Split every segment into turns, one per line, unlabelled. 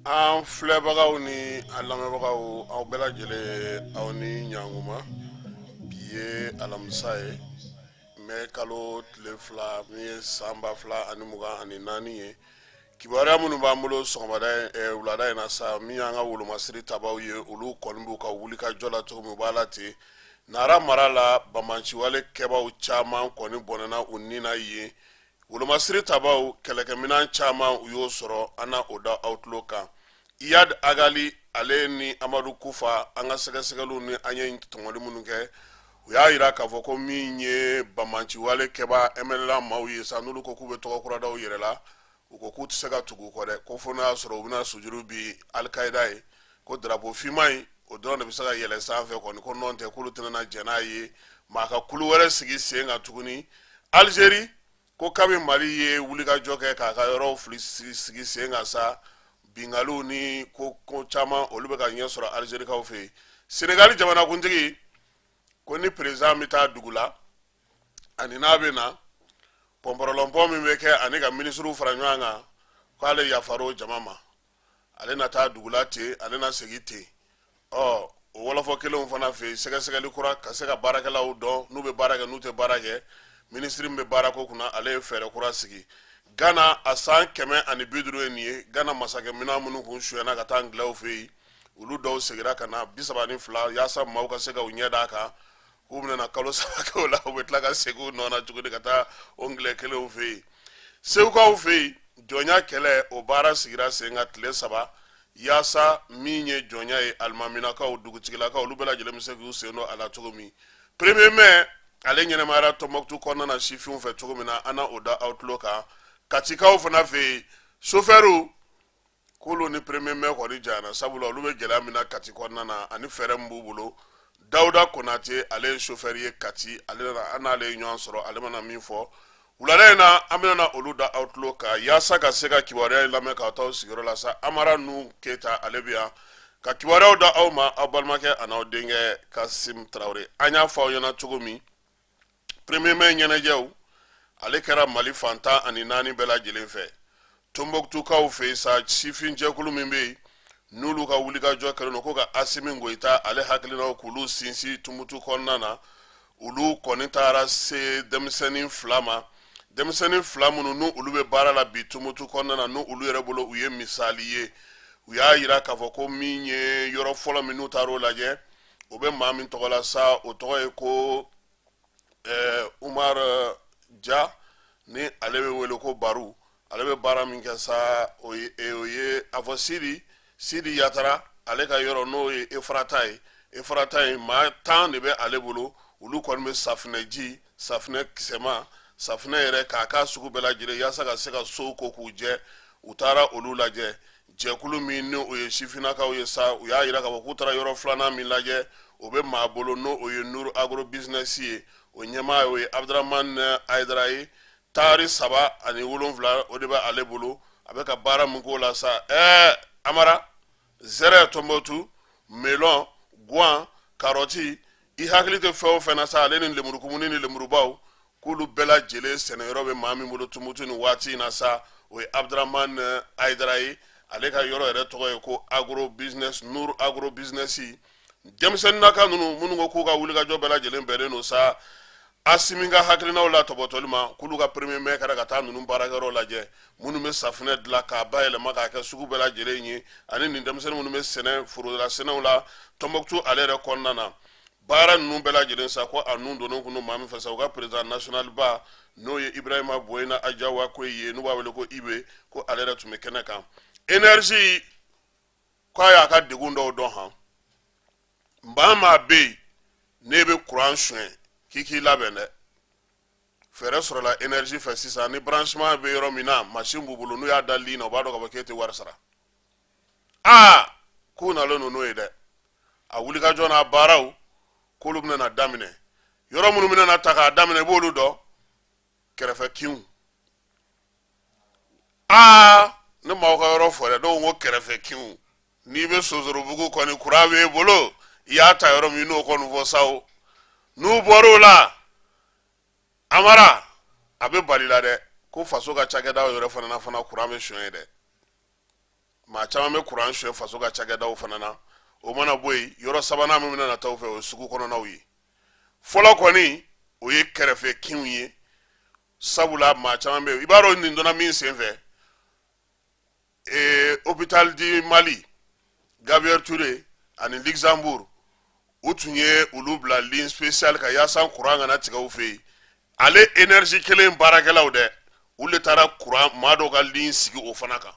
An filɛbagaw ni an lamɛnbagaw, aw bɛɛ lajɛlen, aw ni ɲankuma. Bi ye alamisa ye, mɛ kalo tile 2, min ye san 2024 ye. Kibaruya minnu b'an bolo sɔgɔmada wulada in na sa, min y'an ka wolomasiri tabaw ye, olu kɔni b'u ka wulikajɔ la cogo min, u b'a la ten. Nara mara la, banbaanciwale kɛbaw caman kɔni bɔnɛna u ni na yen. Wolomasiri tabaw, kɛlɛkɛminɛn caman u y'o sɔrɔ, an na o da aw tulo kan. Iyad Ag Ghali, ale ni Amadu Kufa, an ka sɛgɛsɛgɛliw ni an ye tɔmɔli minnu kɛ, u y'a yira k'a fɔ ko min ye banbaanciwale kɛba MNLA maaw ye sa, n'olu ko k'u bɛ tɔgɔ kura da u yɛrɛ la, u ko k'u tɛ se ka tugu u kɔ dɛ, ko fo n'a y'a sɔrɔ u bɛna sujuru bin Alikayida ye, ko darapo finman in, o dɔrɔn de bɛ se ka yɛlɛ sanfɛ kɔni, ko nɔn tɛ, k'olu tɛna jɛn n'a ye maa ka kulu wɛrɛ sigi sen kan tuguni. Alizeri ko kabi Mali ye wulikajɔ kɛ k'a ka yɔrɔw fili sigi sen kan sa, binkaliw ni ko ko caman, olu bɛ ka ɲɛ sɔrɔ Alizerikaw fɛ yen. Senegali jamanakuntigi ko ni président bɛ taa dugu la ani n'a bɛ na, pɔnpɔrɔlɔnpɔn min bɛ kɛ ani ka minisiriw fara ɲɔgɔn kan, k'ale yafar'o jama ma. Ale na taa dugu la ten, ale na segin ten. Ɔ, o wɔlɔfɔ kelenw fana fɛ yen, sɛgɛsɛgɛli kura ka se ka baarakɛlaw dɔn, n'u bɛ baara kɛ, n'u tɛ baara kɛ. Minisiri min bɛ baarako kunna, ale ye fɛɛrɛ kura sigi. Gana, a san 150 ye nin ye, Gana masakɛminɛn minnu kun sonyɛna ka taa angilɛw fɛ yen, olu dɔw segira ka na, 32, yaasa maaw ka se ka u ɲɛ d'a kan. K'u bɛna na kalo 3 kɛ o la, u bɛ tila ka segin u nɔ na tuguni ka taa o ngilɛ kelenw fɛ yen. Segukaw fɛ yen, jɔnya kɛlɛ, o baara sigira sen kan tile 3, yaasa min ye jɔnya ye, alimaminakaw, dugutigilakaw, olu bɛɛ lajɛlen bɛ se k'u sen don a la cogo min. Premier mai, ale ɲɛnamayara Tɔnbɔkutu kɔnɔna na sifinw fɛ cogo min na, an na o da aw tulo kan. Katikaw fana fɛ yen, sofɛriw k'olu ni premier mai kɔni janyana, sabula olu bɛ gɛlɛya min na Kati kɔnɔna na ani fɛɛrɛ min b'u bolo. Dawuda Konate, ale ye sofɛri ye Kati, ale nana, an n'ale ye ɲɔgɔn sɔrɔ, ale mana min fɔ wulada in na, an bɛna olu da aw tulo kan. Yaasa ka se ka kibaruya in lamɛn k'aw t'aw sigiyɔrɔ la sa, Amara Nu Keyita, ale bɛ yan ka kibaruyaw da aw ma, aw balimakɛ an'aw denkɛ Kasim Tarawele. An y'a fɔ aw ɲɛna cogo min, premier mai ɲɛnajɛw, ale kɛra Mali fan 14 bɛɛ lajɛlen fɛ. Tombouctukaw fɛ yen sa, sifin jɛkulu min bɛ yen, n'olu ka wulikajɔ kɛlen don ko ka Asimi Goyita ale hakilinaw k'olu sinsin Tumutu kɔnɔna na, olu kɔni taara se denmisɛnnin fila ma, denmisɛnnin fila minnu n'u olu bɛ baara la bi Tumutu kɔnɔna na, n'u olu yɛrɛ bolo u ye misali ye. U y'a yira k'a fɔ ko min ye yɔrɔ fɔlɔ min n'u taar'o lajɛ, o bɛ maa min tɔgɔ la sa, o tɔgɔ ye ko Umar Ja, ni ale bɛ wele ko Baru. Ale bɛ baara min kɛ sa, o ye a fɔ Sidi Yatara, ale ka yɔrɔ n'o ye Efrata ye. Efrata ye, maa 10 de bɛ ale bolo. Olu kɔni bɛ safunɛji, safunɛ kisɛma, safunɛ yɛrɛ k'a k'a sugu bɛɛ lajɛlen, yaasa ka se ka sow ko k'u jɛ. U taara olu lajɛ. Jɛkulu min ni o ye sifinnakaw ye sa, u y'a yira k'a fɔ k'u taara yɔrɔ filanan min lajɛ, o bɛ maa bolo n'o o ye Nuru Agro Business ye, o ɲɛmaa o ye Abdramane Ayidara ye. Taari 3 ani 7, o de bɛ ale bolo. A bɛ ka baara min k'o la sa, Amara, zɛrɛ, Tɔnbɔkutu, melon, guwan, karɔti, i hakili tɛ fɛn o fɛn na sa, ale ni lemurukumuni ni lemurubaw, k'olu bɛɛ lajɛlen sɛnɛyɔrɔ bɛ maa min bolo Tumutu nin waati in na sa, o ye Abdramane Ayidara ye. Ale ka yɔrɔ yɛrɛ tɔgɔ ye ko Agro Business, Nur Agro Business. Denmisɛnninnaka ninnu minnu ko k'u ka wulikajɔ bɛɛ lajɛlen bɛnnen don sa Asimi ka hakilinaw la tɔbɔtɔli ma, k'olu ka premier mai kɛra ka taa ninnu baarakɛyɔrɔ lajɛ, minnu bɛ safunɛ dilan k'a bayɛlɛma k'a kɛ sugu bɛɛ lajɛlen ye, ani nin denmisɛnnin minnu bɛ sɛnɛ forola sɛnɛw la Tɔnbɔkutu ale yɛrɛ kɔnɔna na. Baara ninnu bɛɛ lajɛlen sa, ko a nun donnen kun don maa min fɛ sa, u ka président national ba, n'o ye Ibrahima Boyina Ajawa Koyi ye, n'u b'a wele ko Ibe, ko ale yɛrɛ tun bɛ kɛnɛ kan. Énergie k'a y'a ka degun dɔw dɔn han. Maa maa bɛ yen n'e bɛ kuran suɲɛ, k'i k'i labɛn dɛ. Fɛɛrɛ sɔrɔla énergie fɛ sisan, ni branchement bɛ yɔrɔ min na, machine b'u bolo, n'u y'a da ligne na, u b'a dɔn k'a fɔ k'e tɛ wari sara. Aa, k'u nalen don n'o ye dɛ. A wulikajɔ n'a baaraw, k'olu bɛna na daminɛ. Yɔrɔ minnu bɛna na ta k'a daminɛ, i b'olu dɔn, kɛrɛfɛ kinw. Aa, ne m'aw ka yɔrɔ fɔ dɛ, dɔw ko kɛrɛfɛ kinw. N'i bɛ Sosorobugu kɔni, kuran b'e bolo, i y'a ta yɔrɔ min, n'o kɔni fɔ sa o. N'u bɔr'o la, Amara, a bɛ bali la dɛ, ko faso ka cakɛdaw yɛrɛ fana na fana, kuran bɛ suɲɛ ye dɛ. Maa caman bɛ kuran suɲɛ faso ka cakɛdaw fana na. O mana bɔ yen, yɔrɔ sabanan min bɛna taa o fɛ, o ye sugu kɔnɔnaw ye. Fɔlɔ kɔni, o ye kɛrɛfɛ kinw ye, sabula maa caman bɛ yen, i b'a dɔn nin donna min sen fɛ, Hôpital du Mali, Gabriel Touré ani Luxembourg, u tun ye olu bila ligne spéciale kan yaasa kuran kana tigɛ u fɛ yen. Ale énergie kelen baarakɛlaw dɛ, olu de taara kuran maa dɔw ka ligne sigi o fana kan.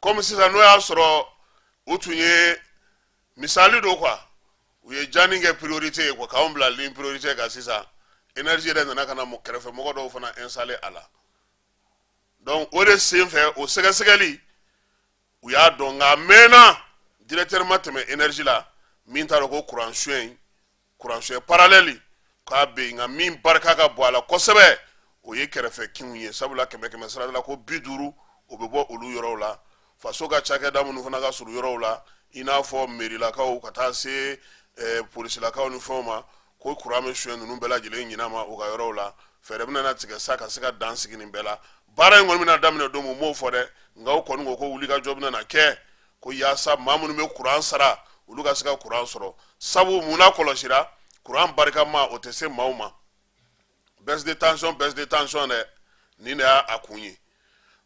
Komi sisan n'o y'a sɔrɔ u tun ye misali don quoi, u ye jani kɛ priorité ye quoi, k'anw bila ligne priorité kan. Sisan énergie yɛrɛ nana ka na kɛrɛfɛ mɔgɔ dɔw fana installer a la. Donc o de sen fɛ, o sɛgɛsɛgɛli, u y'a dɔn, nka a mɛnna, directeur ma tɛmɛ énergie la min t'a dɔn ko kuran suɲɛ in, kuran suɲɛ parallèle k'a bɛ yen. Nka min barika ka bon a la kosɛbɛ, o ye kɛrɛfɛ kinw ye, sabula kɛmɛ kɛmɛ sara la ko 50, o bɛ bɔ olu yɔrɔw la. Faso ka cakɛda minnu fana ka surun yɔrɔw la, i n'a fɔ mairilakaw ka taa se polisilakaw ni fɛnw ma, ko kuran bɛ suɲɛ ninnu bɛɛ lajɛlen ɲinan ma u ka yɔrɔw la. Fɛɛrɛ bɛna tigɛ sa ka se ka dan sigi nin bɛɛ la. Baara in kɔni bɛna daminɛ don min, m'o fɔ dɛ, nka u kɔni ko ko wulikajɔ bɛna na kɛ ko yaasa maa minnu bɛ kuran sara, olu ka se ka kuran sɔrɔ. Sabu munna kɔlɔsira kuran barikama, o tɛ se maaw ma. Baisse de tension, baisse de tension dɛ, nin de y'a kun ye.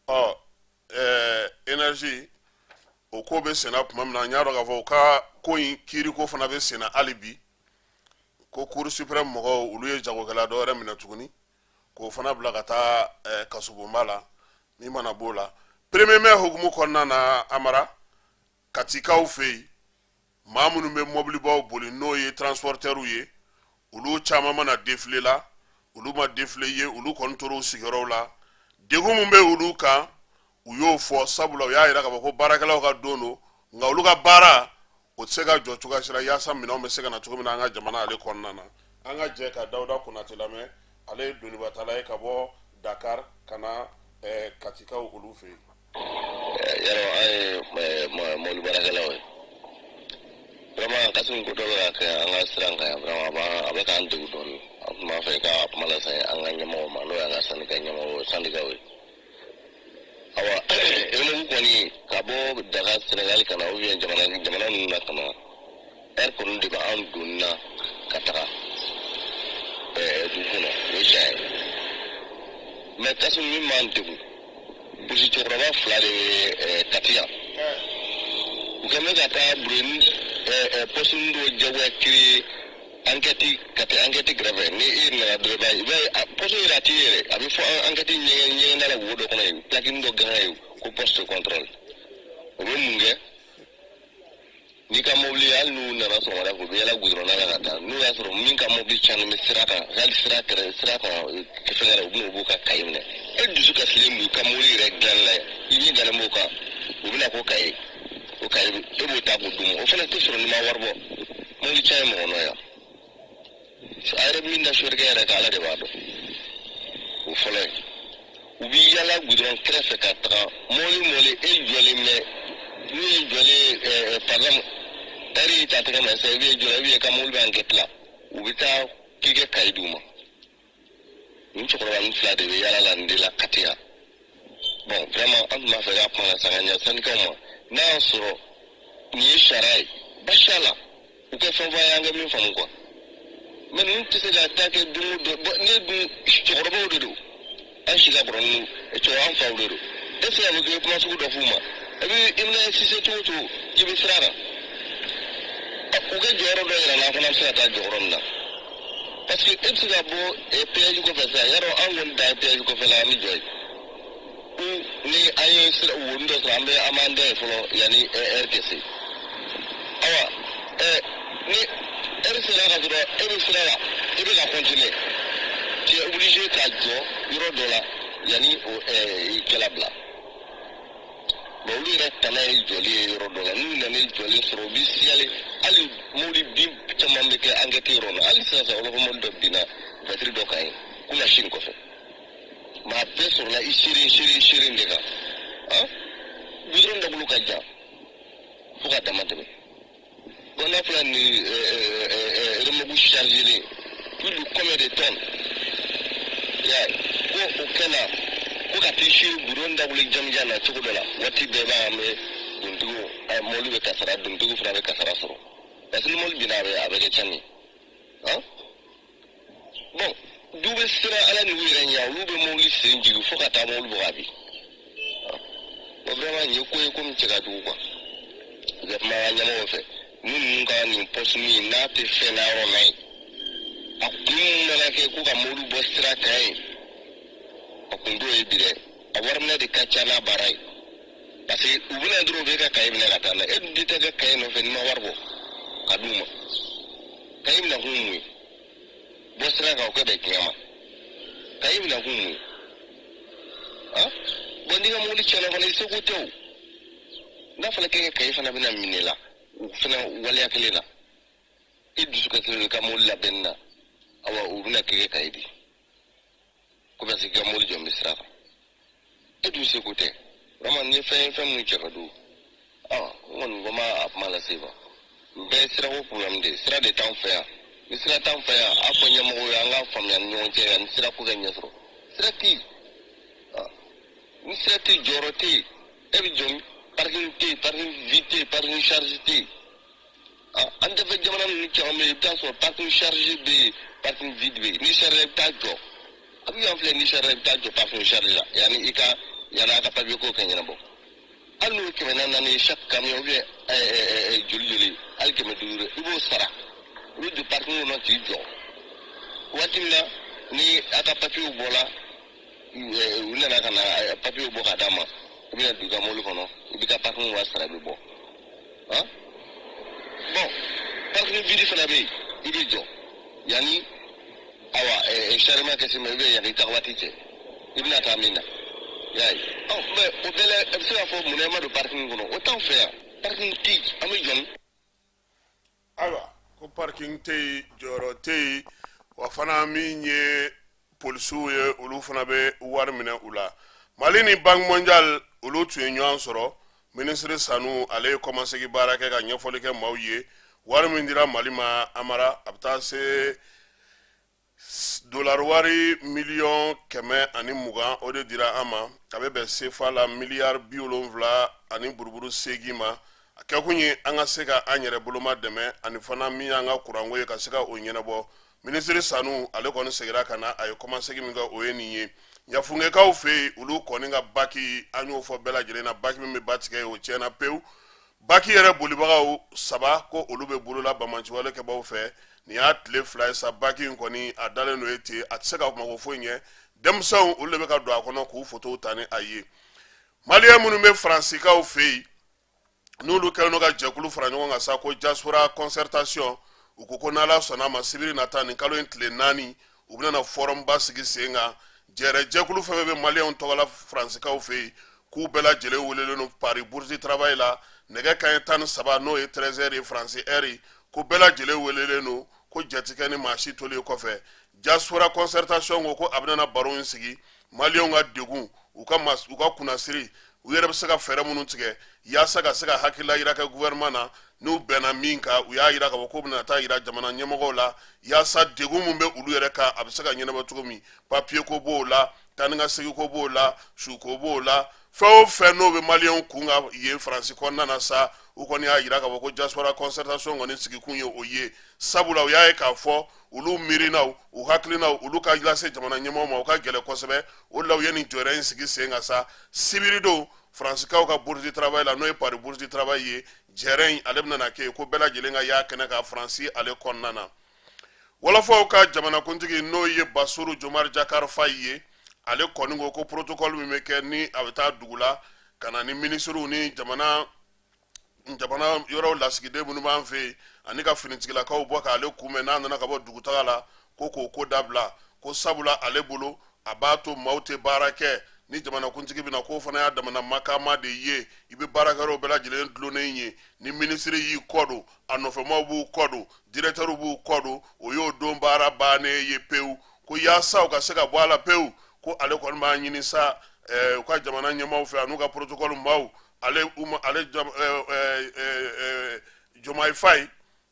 Ɔ énergie, o ko bɛ senna tuma min na, n y'a dɔn k'a fɔ u ka ko in kiiriko fana bɛ senna hali bi, ko Cour suprême mɔgɔw, olu ye jagokɛla dɔ wɛrɛ minɛ tuguni k'o fana bila ka taa kasobonba la. Min mana b'o la, premier mai hukumu kɔnɔna na, Amara, Katikaw fɛ yen, maa minnu bɛ mɔbilibaw boli, n'o ye transporteurs ye, olu caman mana défilé la, olu ma défilé ye, olu kɔni tora u sigiyɔrɔw la. Degun min bɛ olu kan, u y'o fɔ, sabula u y'a yira k'a fɔ ko baarakɛlaw ka don don, nka olu ka baara o tɛ se ka jɔ cogoya si la, yaasa minɛnw bɛ se ka na cogo min na an ka jamana ale kɔnɔna na. An ka jɛ ka Dawuda Konate lamɛn, ale ye donibatala ye ka bɔ Dakar ka na Katikaw olu fɛ yen.
Yarɔ, an ye mobili baarakɛlaw ye. Vraiment, Kasimu, ko dɔ bɛ ka kɛ an ka sira kan yan. Vraiment, a bɛ k'an degun dɔɔnin. An tun b'a fɛ ka kuma lase an ka ɲɛmɔgɔw ma, n'o y'an ka syndicat ɲɛmɔgɔw, syndicatw ye. Awa, remorque kɔni ka bɔ Dakar, Sénégal ka na, ou bien jamana jamana ninnu na ka na, heure kɔni de b'an donni na ka taga dugu kɔnɔ, o ye tiɲɛ ye. Mais Kasimu, min b'an degun, polisi cɛkɔrɔba fila de bɛ Kati yan. U kɛn bɛ ka taa Bureni poste dɔ jagoya créer enquête, ka taa enquête kɛrɛfɛ. Ni e nana dɔrɔn, i b'a ye poste yɛrɛ a t'i yɛrɛ, a bɛ fɔ enquête ɲɛgɛn ɲɛgɛnda la, wo dɔ kɔnɔ yen, plaque dɔ ganga yen ko poste de contrôle. O bɛ mun kɛ? N'i ka mobili, hali n'u nana sɔgɔmada fɛ, u bɛ yala goudron la ka taa, n'u y'a sɔrɔ min ka mobili cannen bɛ sira kan, hali sira kɛrɛ sira kan fɛngɛ la, u bɛna, u b'u ka kaye minɛ. E dusu kasilen b'u ka mobili yɛrɛ dilanni la, i ɲɛ dalen b'o kan, u bɛna ko kaye, o kaye e b'o ta k'o d'u ma, o fana tɛ sɔrɔ n'i ma wari bɔ. Mobili can ye mɔgɔ nɔ yan, a yɛrɛ min da sofɛrikɛ yɛrɛ kan, Ala de b'a dɔn. O fɔlɔ ye, u bɛ yala goudron kɛrɛfɛ ka taga mobili mobili e jɔlen bɛ, n'u ye jɔlen, par exemple heure y'i ta tɛgɛ ma sisan, i bɛ jɔ, i bɛ ka mobili bɛ enquête la, u bɛ taa k'i kɛ kaye d'u ma. Nin cɛkɔrɔba nin fila de bɛ yala la nin de la Kati yan. Bon, vraiment, an tun b'a fɛ k'a kuma lase an ka ɲɛ syndicats ma. N'a y'a sɔrɔ nin ye sariya ye, baasi t'a la, u kɛ fɛn fɔ an ye, an kɛ min faamu quoi. Mais ninnu tɛ se ka taa kɛ don o don. Ne dun, cɛkɔrɔbaw de don, an si ka kɔrɔ ni cɛkɔrɔba, an faw de don. E tɛ se ka fɔ k'i bɛ kuma sugu dɔ f'u ma. E bɛ i bɛna insister cogo o cogo k'i bɛ sira kan, u ka jɔyɔrɔ dɔ yira n na, an fana bɛ se ka taa jɔyɔrɔ min na, parce que e bɛ se ka bɔ péage kɔfɛ sisan. Yarɔ, an kɔni dan ye péage kɔfɛ la, an bɛ jɔ yen. Ni an ye sira wonin dɔ sɔrɔ, an bɛ an b'an da yen fɔlɔ yanni heure tɛ se. Awa, ni heure sera ka sɔrɔ e bɛ sira la, i bɛ ka continuer, tu es obligé ka jɔ yɔrɔ dɔ la yanni o i kɛla bila. Mais olu yɛrɛ tana ye jɔli ye yɔrɔ dɔ la. N'u nana jɔlen sɔrɔ, u bɛ signaler. Hali mobili bin caman bɛ kɛ enquête yɔrɔ la. Hali sisan sisan, ɔlɔfɔ mobili dɔ binna voiture dɔ kan yen kunna sini kɔfɛ. Mais a bɛɛ sɔrɔla i seere seere seere de kan. Han, goudron dagolo ka jan fo ka dama tɛmɛ. Bon, n'a fɔra nin remorque chargé plus de combien de tonnes, i y'a ye ko o kɛ na. Ko ka t'i si goudron dawuli jamujan na cogo dɔ la, waati bɛɛ b'a an bɛ dontigiw, mɔbili bɛ kasara, dontigiw fana bɛ kasara sɔrɔ, parce que ni mɔbili binna, a bɛ kɛ tiɲɛni ye. Han, bon, du bɛ siran Ala ni u yɛrɛ ɲɛ, olu bɛ mɔbili sen jigin fo ka taa mɔbili bɔ ka bin. Bon, vraiment, nin ye ko ye ko min cɛ ka jugu quoi. U bɛ kuma an ka ɲɛmɔgɔw fɛ, ni ninnu ka nin poste min n'a tɛ fɛn na yɔrɔ na ye, a kun mana kɛ ko ka mɔbili bɔ sira kan ye, a kun t'o ye bi dɛ. A wariminɛ de ka ca n'a baara ye, parce que u bɛna dɔrɔn, u bɛ ka kaye minɛ ka taa n'a ye. E dun tɛ taa ka kaye nɔfɛ n'i ma wari bɔ ka d'u ma. Kaye minɛ kun mun ye? Bɔ sira kan, o kɛ bɛn tiɲɛ ma. Kaye minɛ kun mun ye? Han, bon, n'i ka mobili tiɲɛna fana, i seko tɛ o. N'a fɔra k'e ka kaye fana bɛna minɛ la, o fana waleya kelen na, i dusu kasilen don i ka mobili labɛnni na, awa, u bɛna k'e ka kaye di ko parce que i ka mobili jɔ bɛ sira kan, e dun seko tɛ. Vraiment, nin ye fɛn ye, fɛn minnu cɛ ka jugu. Awa, n kɔni ko n b'a a kuma lase ma. Nin bɛɛ ye sirako problème de ye. Sira de t'anw fɛ yan. Ni sira t'anw fɛ yan, a fɔ ɲɛmɔgɔw ye, an k'a faamuya ni ɲɔgɔn cɛ yan, ni sirako kɛ ɲɛ sɔrɔ. Sira tɛ yen, ni sira tɛ yen, jɔyɔrɔ tɛ yen, e bɛ jɔ min? Parking tɛ yen, parking vide tɛ yen, parking chargé tɛ yen. An dafɛ jamana ninnu caman bɛ yen, i bɛ taa sɔrɔ parking chargé bɛ yen, parking vide bɛ yen. Ni chargé, i bɛ taa jɔ. A bɛ yan filɛ, ni chargé, i bɛ taa jɔ parking chargé la, yanni i ka yanni a ka papier ko kɛ ɲɛnabɔ. Hali n'o ye 400 400 ye chaque camion, ou bien joli joli, hali 500, i b'o sara, i bɛ don parking kɔnɔ k'i jɔ. Waati min na ni a ka papiyew bɔla, u nana ka na papiyew bɔ ka d'a ma, i bɛna don i ka mobili kɔnɔ, i b'i ka parking wari sara, i bɛ bɔ. Han, bon, parking vide fana bɛ yen, i bɛ jɔ yanni, awa, chargement kɛ se ma, i bɛ yanni i taga waati cɛ, i bɛna taa min na, i y'a ye. Ɔ, mais o bɛɛ la, i bɛ se k'a fɔ munna i ma don parking kɔnɔ? O t'anw fɛ yan, parking tɛ yen, an bɛ jɔ ni.
Ayiwa, ko parking tɛ yen, jɔyɔrɔ tɛ yen, wa fana min ye polisiw ye, olu fana bɛ wari minɛ u la. Mali ni Banque mondiale, olu tun ye ɲɔgɔn sɔrɔ. Minisiri Sanu, ale ye kɔmasegi baara kɛ ka ɲɛfɔli kɛ maaw ye. Wari min dira Mali ma, Amara, a bɛ taa se dolari wari miliyɔn 120, o de dira an ma. A bɛ bɛn sefa la miliyari 78 ni buruburu 8 ma. A kɛkun ye an ka se ka an yɛrɛ boloma dɛmɛ, ani fana min y'an ka kuranko ye, ka se ka o ɲɛnabɔ. Minisiri Sanu, ale kɔni seginna ka na, a ye kɔmasegi min kɛ, o ye nin ye. Ɲafungekaw fɛ yen, olu kɔni ka baki, an y'o fɔ bɛɛ lajɛlen na, baki min bɛ ba tigɛ ye, o tiɲɛna pewu. Baki yɛrɛ bolibagaw saba, ko olu bɛ bolola banbaanciwale kɛbaw fɛ. Nin y'a tile 2 ye sa, baki in kɔni a dalen don ye ten, a tɛ se ka mako foyi ɲɛ. Denmisɛnw, olu de bɛ ka don a kɔnɔ k'u fotow ta ni a ye. Maliyɛn minnu bɛ Faransikaw fɛ yen, n'olu kɛlen don ka jɛkulu fara ɲɔgɔn kan sa, ko diaspora concertation, u ko ko n'Ala sɔnna a ma, sibiri nata, nin kalo in tile 4, u bɛna forum ba sigi sen kan. Jɛrɛ jɛkulu fɛn fɛn bɛ maliyɛnw tɔgɔ la Faransikaw fɛ yen, k'u bɛɛ lajɛlen welelen don Paris Bourse du Travail la, nɛgɛ kanɲɛ 13, n'o ye 13 heures ye Faransi heure. Ko bɛɛ lajɛlen welelen don, ko jatikɛ ni maa si tolen kɔfɛ. Diaspora concertation ko ko a bɛna baro in sigi, maliyɛnw ka degun, u ka kunnasiri, u yɛrɛ bɛ se ka fɛɛrɛ minnu tigɛ yaasa ka se ka hakilila yira kɛ gouvernement na. N'u bɛnna min kan, u y'a yira k'a fɔ k'u bɛna taa yira jamana ɲɛmɔgɔw la, yaasa degun min bɛ olu yɛrɛ kan, a bɛ se ka ɲɛnabɔ cogo min. Papiye ko b'o la, taa ni ka segin ko b'o la, su ko b'o la, fɛn o fɛn n'o bɛ maliyɛnw kun kan yen Faransi kɔnɔna na sa. U kɔni y'a yira k'a fɔ ko diaspora concertation kɔni sigikun ye o ye, sabula u y'a ye k'a fɔ olu miirinaw, u hakilinaw, olu ka lase jamana ɲɛmɔgɔw ma, u ka gɛlɛ kosɛbɛ. O de la u ye nin jɔyɔrɔ in sigi sen kan sa. Sibiri don, Faransikaw ka Bourse du Travail la, n'o ye Paris Bourse du Travail ye, jɛrɛ in ale bɛna kɛ yen, ko bɛɛ lajɛlen ka y'a kɛnɛ kan Faransi ale kɔnɔna na. Wɔlɔfɔw ka jamanakuntigi, n'o ye Basuru Jomari Jakar Fayi ye, ale kɔni ko ko protocole min bɛ kɛ ni a bɛ taa dugu la ka na ni minisiriw ni jamana yɔrɔw lasigiden minnu b'an fɛ yen, ani ka finitigilakaw bɔ k'ale kunbɛn n'a nana ka bɔ dugutaga la, ko k'o ko dabila, ko sabula ale bolo, a b'a to maaw tɛ baara kɛ. Ni jamanakuntigi bɛna, k'o fana y'a damana makama de ye, i bɛ baarakɛyɔrɔw bɛɛ lajɛlen dulonnen ye. Ni minisiri y'i kɔ don, a nɔfɛmaw b'u kɔ don, directeurw b'u kɔ don, o y'o don baara bannen ye pewu. Ko yaasa u ka se ka bɔ a la pewu, ko ale kɔni b'a ɲini sa u ka jamana ɲɛmaaw fɛ, an'u ka protocole maaw. Ale Jomayi Fayi,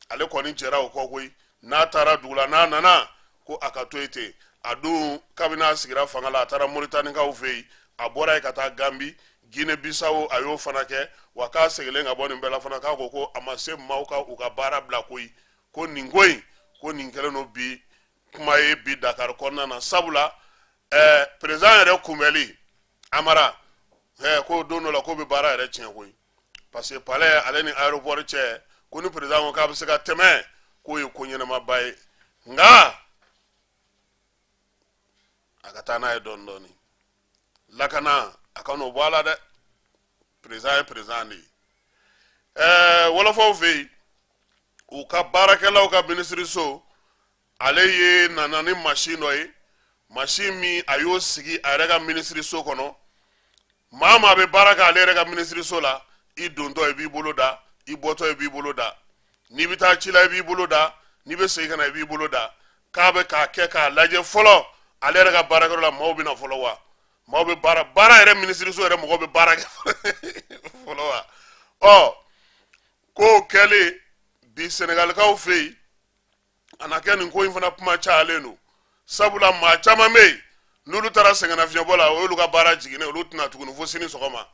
ale kɔni jɛra o kɔ koyi. N'a taara dugu la, n'a nana, ko a ka to yen ten. A dun, kabini a sigira fanga la, a taara Moritanikaw fɛ yen. A bɔra yen ka taa Gambi, Guinée Bissau, a y'o fana kɛ. Wa k'a seginnen ka bɔ nin bɛɛ la fana, k'a ko ko a ma se maaw ka u ka baara bila koyi, ko nin ko in, ko nin kɛlen don bi kuma ye bi Dakar kɔnɔna na, sabula président yɛrɛ kunbɛli Amara ko don dɔ la ko bɛ baara yɛrɛ tiɲɛ koyi, parce que palais ale ni aéroport cɛ, ko ni président ko k'a bɛ se ka tɛmɛ, k'o ye ko ɲɛnamaba ye, nka a ka taa n'a ye dɔɔni dɔɔni, lakana a ka n'o bɔ a la dɛ. Président ye président de ye. Wɔlɔfɔw fɛ yen, u ka baarakɛlaw ka minisiriso, ale ye nana ni masin dɔ ye, masin min a y'o sigi a yɛrɛ ka minisiriso kɔnɔ. Maa maa bɛ baara kɛ ale yɛrɛ ka minisiriso la, i dontɔ i b'i bolo da, i bɔtɔ i b'i bolo da, n'i bɛ taa ci la i b'i bolo da, n'i bɛ segin ka na i b'i bolo da. K'a bɛ k'a kɛ k'a lajɛ fɔlɔ ale yɛrɛ ka baarakɛyɔrɔ la, maaw bɛ na fɔlɔ wa, maaw bɛ baara baara yɛrɛ, minisiriso yɛrɛ mɔgɔw bɛ baara kɛ fɔlɔ wa. Ɔ k'o kɛlen bi Sɛnɛgalikaw fɛ yen, a na kɛ nin ko in fana kuma cayalen don, sabula maa caman bɛ yen n'olu taara sɛgɛnnafiɲɛbɔ la, o y'olu ka baara jiginnen, olu tɛna tuguni fo sini sɔgɔma.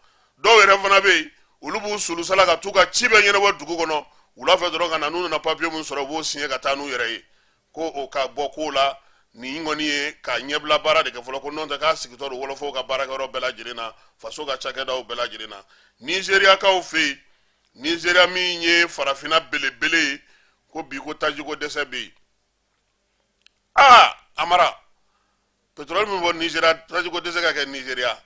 Dɔw yɛrɛ fana bɛ yen, olu b'u sulusala ka t'u ka ci bɛɛ ɲɛnabɔ dugu kɔnɔ wula fɛ dɔrɔn ka na, n'u nana papiye min sɔrɔ, u b'o siɲɛ ka taa n'u yɛrɛ ye. Ko o ka bɔ ko la, nin kɔni ye ka ɲɛbila baara de kɛ fɔlɔ, ko n'o tɛ k'a sigitɔ don wɔlɔfɔw ka baarakɛyɔrɔ bɛɛ lajɛlen na, faso ka cakɛdaw bɛɛ lajɛlen na. Nizeriyakaw fɛ yen, Nizeriya min ye farafinna belebele ye, ko bi ko tajiko dɛsɛ bɛ yen. Aa Amara, pétrole min bɔ Nizeriya, tajiko dɛsɛ ka kɛ Nizeriya,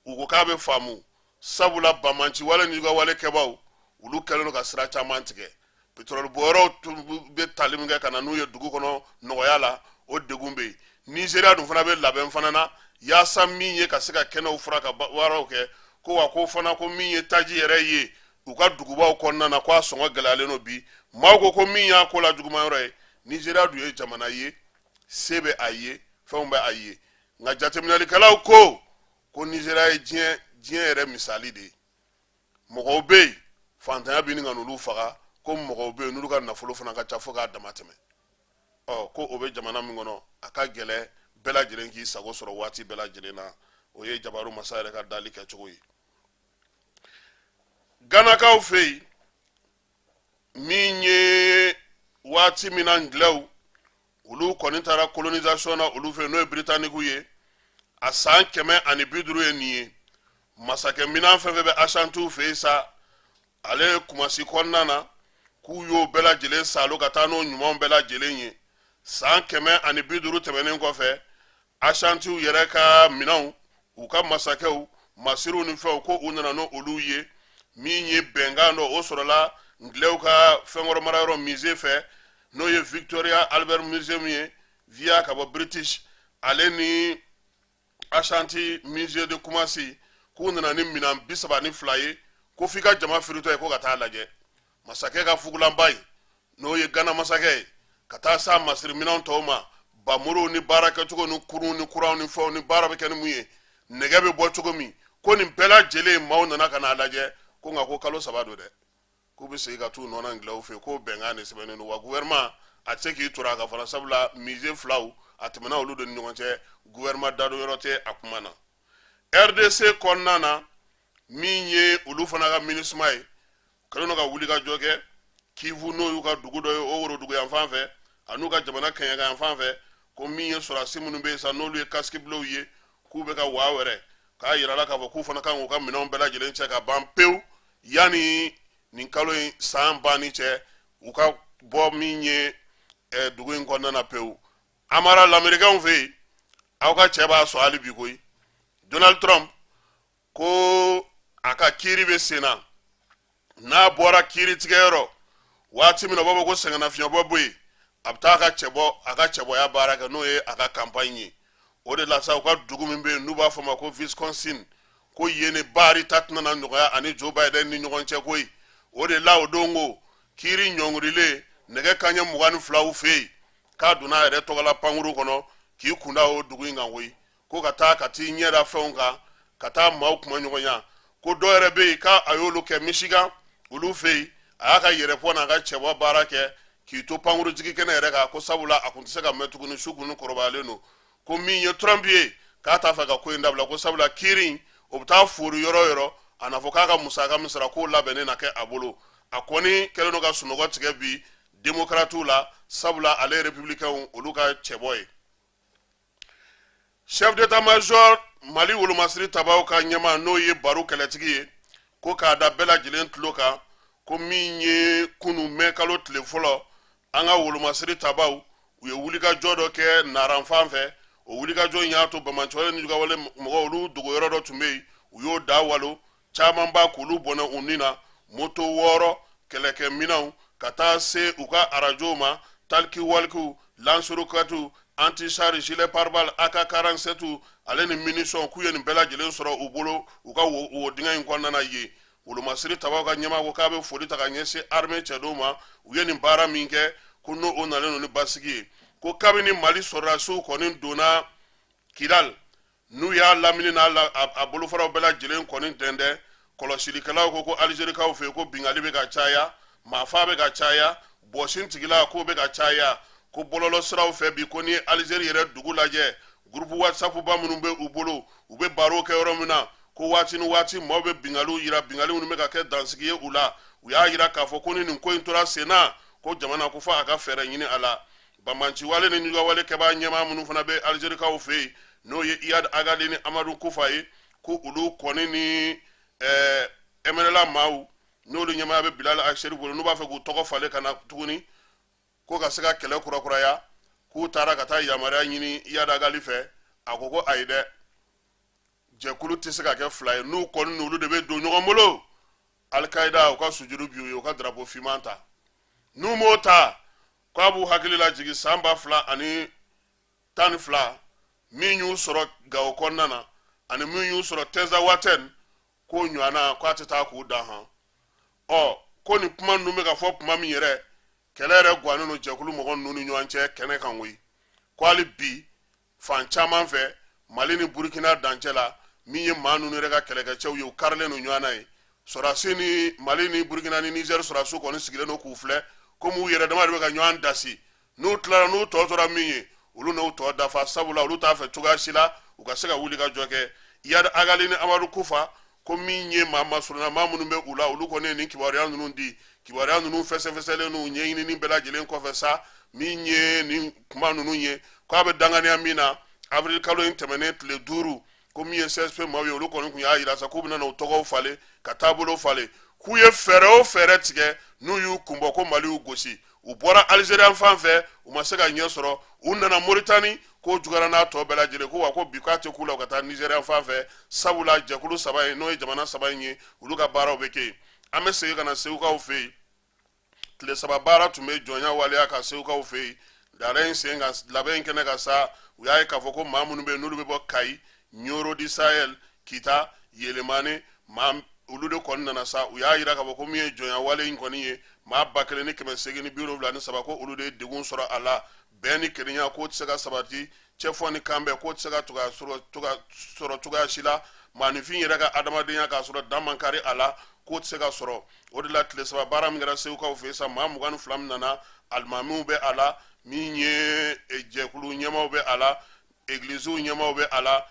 u ko k'a bɛ faamu, sabula banbaanci wale ni wale kɛbaaw, olu kɛlen don ka sira caman tigɛ. Pétrole bɔyɔrɔw bɛ tali min kɛ ka na n'u ye dugu kɔnɔ nɔgɔya la, o degun bɛ yen. Nizeriya dun fana bɛ labɛn fana na yaasa min ye ka se ka kɛnɛw fura ka baaraw kɛ. Ko wa ko fana ko min ye taji yɛrɛ ye u ka dugubaw kɔnɔna na, ko a sɔngɔ gɛlɛyalen don bi. Maaw ko ko min y'a ko la juguman yɔrɔ ye, Nizeriya dun ye jamana ye, se bɛ a ye, fɛnw bɛ a ye, nka jateminɛlikɛlaw ko ko Nizeriya ye diɲɛ yɛrɛ misali de ye. Mɔgɔw bɛ yen, fantanya bɛ ɲini ka n'olu faga, ko mɔgɔw bɛ yen n'olu ka nafolo fana ka ca fo k'a dama tɛmɛ. Ɔ ko o bɛ jamana min kɔnɔ, a ka gɛlɛn bɛɛ lajɛlen k'i sago sɔrɔ waati bɛɛ lajɛlen na. O ye jabaru masa yɛrɛ ka dali kɛcogo ye. Ganakaw fɛ yen, min ye waati min na ngilɛw olu kɔni taara colonisation na olu fɛ, n'o ye Britanikiw ye, a san 150 ye nin ye. Masakɛ minan fɛn fɛn bɛ Ashantiw fɛ yen sa, ale Kumasi kɔnɔna na, k'u y'o bɛɛ lajɛlen salo ka taa n'o ɲumanw bɛɛ lajɛlen ye. San 150 tɛmɛnen kɔfɛ, Ashantiw yɛrɛ ka minɛnw, u ka masakɛw masiriw ni fɛnw, ko u nana n'olu ye. Min ye bɛnkan dɔ o sɔrɔla ngilɛw ka fɛnkɔrɔ marayɔrɔ musée fɛ, n'o ye Victoria Albert Museum ye, via ka bɔ British, ale ni Ashanti Musée de Kumasi, k'u nana ni minɛn 32 ye, ko f'i ka jama firitɔ ye ko ka taa lajɛ masakɛ ka fugulanba ye, n'o ye Gana masakɛ ye, ka taa s'a masiri minɛnw tɔw ma, bamoriw ni baarakɛcogo ni kurunw ni kuranw ni fɛnw ni baara bɛ kɛ ni mun ye, nɛgɛ bɛ bɔ cogo min, ko nin bɛɛ lajɛlen maaw nana ka n'a lajɛ. Ko nka ko kalo 3 don dɛ, k'u bɛ segin ka t'u nɔ na ngilɛw fɛ, k'o bɛnkan de sɛbɛnnen don. Wa gouvernement a tɛ se k'i toro a kan fana, sabula musée filaw a tɛmɛna olu de ni ɲɔgɔn cɛ, gouvernement dadon yɔrɔ tɛ a kuma na. RDC kɔnɔna na, min ye olu fana ka MINUSMA ye, kɛlen don ka wuli ka jɔ kɛ Kivu, n'o y'u ka dugu dɔ ye o worodugu yan fan fɛ, an'u ka jamana kɛɲɛka yan fan fɛ, ko min ye sɔrɔdasi minnu bɛ yen sa, n'olu ye casque bleu ye, k'u bɛ ka waa wɛrɛ k'a yira la k'a fɔ k'u fana kan k'u ka minɛnw bɛɛ lajɛlen cɛ ka ban pewu yanni nin kalo in san banni cɛ, u ka bɔ min ye dugu in kɔnɔna na pewu. Amara, lamerikɛnw fɛ yen, aw ka cɛ b'a sɔn hali bi koyi, Donald Trump, ko a ka kiiri bɛ sen na. N'a bɔra kiiri tigɛyɔrɔ waati min na, u b'a fɔ ko sɛgɛnnafiɲɛbɔ bɔ yen, a bɛ taa a ka cɛbɔya baara kɛ, n'o ye a ka campagne ye. O de la sa, u ka dugu min bɛ yen n'u b'a fɔ ma ko Wisconsin, ko yen ni baari ta tɛna na nɔgɔya ani Joe Biden ni ɲɔgɔn cɛ koyi. O de la o don ko kiiri ɲɔngirilen nɛgɛ kanɲɛ 22 fɛ yen, k'a donna a yɛrɛ tɔgɔla pankuru kɔnɔ k'i kunda o dugu in kan koyi, ko ka taa ka t'i ɲɛ da fɛnw kan, ka taa maaw kuma ɲɔgɔnya. Ko dɔ yɛrɛ bɛ yen k'a a y'olu kɛ Michigan olu fɛ yen, a y'a ka yɛrɛfɔ n'a ka cɛbɔ baara kɛ k'i to pankurujigi kɛnɛ yɛrɛ kan, ko sabula a kun tɛ se ka mɛn tuguni, su kun kɔrɔbayalen don. Ko min ye Trump ye, k'a t'a fɛ ka ko in dabila, ko sabula kiiri in O bɛ taa fori yɔrɔ o yɔrɔ, a n'a fɔ k'a ka musaka min sara, k'o labɛnnen na kɛ a bolo. A kɔni kɛlen don ka sunɔgɔ tigɛ bi démocratew la, sabula ale ye républicainw olu ka cɛbɔ ye. Chef d'état major Mali wolomasiri tabaw ka ɲɛmaa, n'o ye Baru kɛlɛtigi ye, ko k'a da bɛɛ lajɛlen tulo kan ko min ye kunu mɛ kalo tile fɔlɔ, an ka wolomasiri tabaw u ye wulikajɔ dɔ kɛ Naran fan fɛ. O wulikajɔ in y'a to banbaanciwale ni jugawale mɔgɔw, olu dogoyɔrɔ dɔ tun bɛ yen, u y'o da walo camanba k'olu bɔnɛ u ni na, moto 6, kɛlɛkɛminɛnw, ka taa se u ka arajow ma, talkie walkiew, lance-roquettes, anti-char, gilet pare-balles, AK 47 ale ni munitions, k'u ye nin bɛɛ lajɛlen sɔrɔ u bolo u ka wo dingɛ in kɔnɔna na yen. Wolomasiri tabaw ka ɲɛmaa ko k'a bɛ foli ta ka ɲɛsin armée cɛdenw ma, u ye nin baara min kɛ, ko n'o o nalen don ni basigi ye. Ko kabini Mali sɔrɔdasiw kɔni donna Kidal, n'u y'a lamini n'a a bolofaraw bɛɛ lajɛlen kɔni dɛndɛn, kɔlɔsilikɛlaw ko ko Alizerikaw fɛ yen, ko bingali bɛ ka caya, maafa bɛ ka caya, bɔsin tigila k'o bɛ ka caya. Ko bɔlɔlɔ siraw fɛ bi, ko n'i ye Alizeri yɛrɛ dugu lajɛ, groupe WhatsApp ba minnu bɛ u bolo, u bɛ baro kɛ yɔrɔ min na, ko waati ni waati maaw bɛ bingaliw yira, bingali minnu bɛ ka kɛ dansigi ye u la. U y'a yira k'a fɔ ko ni nin ko in tora sen na, ko jamana ko fo a ka fɛɛrɛ ɲini a la. Banbaanciwale ni ɲugawale kɛbaa ɲɛmaa minnu fana bɛ Alizerikaw fɛ yen, n'o ye Iyad Agali ni Amadu Kufa ye, ko olu kɔni ni MNLA maaw, n'olu ɲɛmaaya bɛ Bilal Ag Acherif bolo, n'u b'a fɛ k'u tɔgɔ falen ka na tuguni ko ka se ka kɛlɛ kurakuraya, k'u taara ka taa yamaruya ɲini Iyad Agali fɛ. A ko ko ayi dɛ, jɛkulu tɛ se ka kɛ fila ye, n'u kɔni n'olu de bɛ don ɲɔgɔn bolo. Alikaida u ka sujuru bi u ye, u ka drapeau finman ta, n'u m'o ta, k'a b'u hakili lajigin san 2012 min y'u sɔrɔ Gawo kɔnɔna na ani min y'u sɔrɔ Tɛnzawatɛn, k'o ɲɔgɔnna k'a tɛ taa k'u dan han. Ɔ, ko nin kuma ninnu bɛ ka fɔ tuma min yɛrɛ, kɛlɛ yɛrɛ gannen don jɛkulu mɔgɔ ninnu ni ɲɔgɔn cɛ kɛnɛ kan koyi. Ko hali bi fan caman fɛ Mali ni Burukina dancɛ la, min ye maa ninnu yɛrɛ ka kɛlɛkɛcɛw ye, u karilen don ɲɔgɔn na yen. Sɔrɔdasi ni Mali ni Burukina ni Nizɛri sɔrɔdasiw kɔni sigilen don k'u filɛ komi u yɛrɛ dama de bɛ ka ɲɔgɔn dasi. N'u tilara, n'u tɔ tora min ye, olu n'u tɔ dafa, sabula olu t'a fɛ cogoya si la u ka se ka wuli ka jɔ kɛ. Iyad Agali ni Amadu Kufa, ko min ye maa masurunna maa minnu bɛ u la, olu kɔni ye nin kibaruya ninnu di. Kibaruya ninnu fɛsɛfɛsɛlen n'u ɲɛɲinini bɛɛ lajɛlen kɔfɛ sa, min ye nin kuma ninnu ye, k'a bɛ danganiya min na, avril kalo in tɛmɛnen tile 5, ko min ye CSP maaw ye, olu kɔni tun y'a yira sa k'u bɛna u tɔgɔw falen ka taabolo falen, k'u ye fɛɛrɛ o fɛɛrɛ tigɛ, n'u y'u kunbɔ ko Mali y'u gosi. U bɔra Alizeriya fan fɛ, u ma se ka ɲɛ sɔrɔ. U nana Moritani, k'o juguyara n'a tɔ bɛɛ lajɛlen, ko wa ko bi k'a tɛ k'u la u ka taa Nizeriya fan fɛ, sabula jɛkulu saba in, n'o ye jamana saba in ye, olu ka baaraw bɛ kɛ yen. An bɛ segin ka na Segukaw fɛ yen. Tile 3 baara tun bɛ jɔnya waleya ka Segukaw fɛ yen dara in sen kan labɛn in kɛnɛ kan sa. U y'a ye k'a fɔ ko maa minnu bɛ yen, n'olu bɛ bɔ Kayi, Ɲoro du Sahel, Kita, Yelemane, maa olu de kɔni nana sa. U y'a yira k'a fɔ ko min ye jɔnya wale in kɔni ye, maa 1873, ko olu de ye degun sɔrɔ a la. Bɛn ni kelenya k'o tɛ se ka sabati, cɛfɔ ni kanbɛn k'o tɛ se ka sɔrɔ cogoya si la, maaninfin yɛrɛ ka adamadenya k'a sɔrɔ dan man kari a la, k'o tɛ se ka sɔrɔ. O de la tile 3 baara min kɛra Segukaw fɛ yen sa, maa 22 min nana, alimamiw bɛ a la, min ye jɛkulu ɲɛmaaw bɛ a la, egiliziw ɲɛmaaw bɛ a la,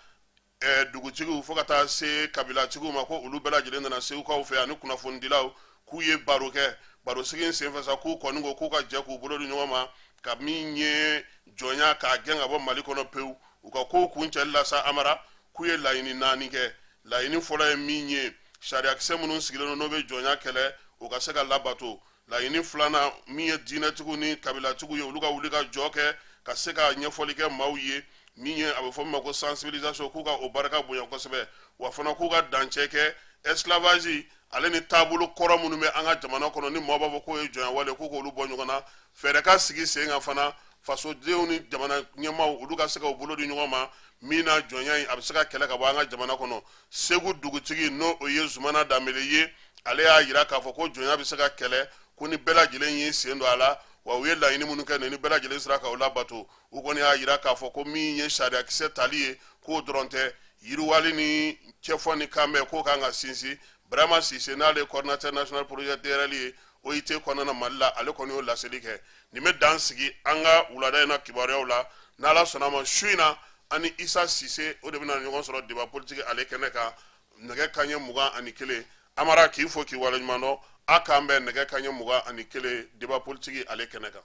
dugutigiw fo ka taa se kabilatigiw ma, ko olu bɛɛ lajɛlen nana Segukaw fɛ ani kunnafonidilaw, k'u ye baro kɛ. Barosigi in senfɛ sa, k'u kɔni ko k'u ka jɛ k'u bolo di ɲɔgɔn ma ka min ye jɔnya k'a gɛn ka bɔ Mali kɔnɔ pewu. U ka kow kuncɛli la sa, Amara, k'u ye laɲini 4 kɛ. Laɲini fɔlɔ ye min ye, sariyakisɛ minnu sigilen don n'o bɛ jɔnya kɛlɛ, o ka se ka labato. Laɲini filanan, min ye diinɛtigiw ni kabilatigiw ye, olu ka wuli ka jɔ kɛ ka se ka ɲɛfɔli kɛ maaw ye, min ye a bɛ fɔ min ma ko sensibilisation, k'u ka o barika bonya kosɛbɛ. Wa fana k'u ka dancɛ kɛ esclavage ale ni taabolo kɔrɔ minnu bɛ an ka jamana kɔnɔ, ni maaw b'a fɔ k'o ye jɔnya wale, k'u k'olu bɔ ɲɔgɔn na. Fɛɛrɛ ka sigi sen kan fana, fasodenw ni jamana ɲɛmaaw, olu ka se ka u bolo di ɲɔgɔn ma min na jɔnya in a bɛ se ka kɛlɛ ka bɔ an ka jamana kɔnɔ. Segu dugutigi, n'o o ye Zumana Danbele ye, ale y'a yira k'a fɔ ko jɔnya bɛ se ka kɛlɛ, ko ni bɛɛ lajɛlen y'i sen don a la. Wa u ye laɲini minnu kɛ, ni bɛɛ lajɛlen sera ka o labato. U kɔni y'a yira k'a fɔ ko min ye sariyakisɛ tali ye, k'o dɔrɔn tɛ, yiriwali ni cɛfɔ ni kanbɛn, k'o kan ka sinsin. Burama Sise, n'ale ye coordinateur national projet DRL ye OIT kɔnɔna na Mali la, ale kɔni y'o laseli kɛ. Nin bɛ dan sigi an ka wulada in na kibaruyaw la. N'Ala sɔnna a ma, su in na, an ni Isa Sise o de bɛna ɲɔgɔn sɔrɔ débat politique ale kɛnɛ kan. Nɛgɛ kanɲɛ 21, Amara k'i fo k'i waleɲuman dɔn. A k'an bɛn nɛgɛ kanɲɛ 21, débat politique ale kɛnɛ kan.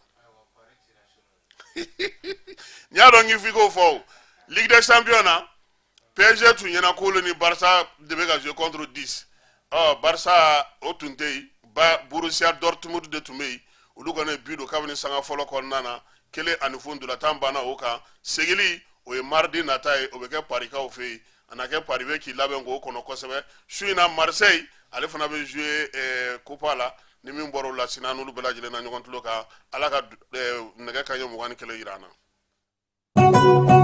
N y'a dɔn k'i f'i k'o fɔ. O Ligue des champions na, PSG tun ɲɛna k'olu ni Barça de bɛ ka jouer contre 10. Ɔ, Barça o tun tɛ yen ba, Borussia Dortmund de tun bɛ yen. Olu kɔni ye but don kabini sanga fɔlɔ kɔnɔna na, 1-0. Ntolantan banna o kan. Segili o ye mardi nata ye, o bɛ kɛ Parikaw fɛ yen. A na kɛ Paris bɛ k'i labɛn k'o kɔnɔ kosɛbɛ. Su in na, Marseille ale fana bɛ jouer coupe la. Ni min bɔra o la, sini an n'olu bɛɛ lajɛlen na ɲɔgɔn tulo kan. Ala ka nɛgɛ kanɲɛ 21 yira an na.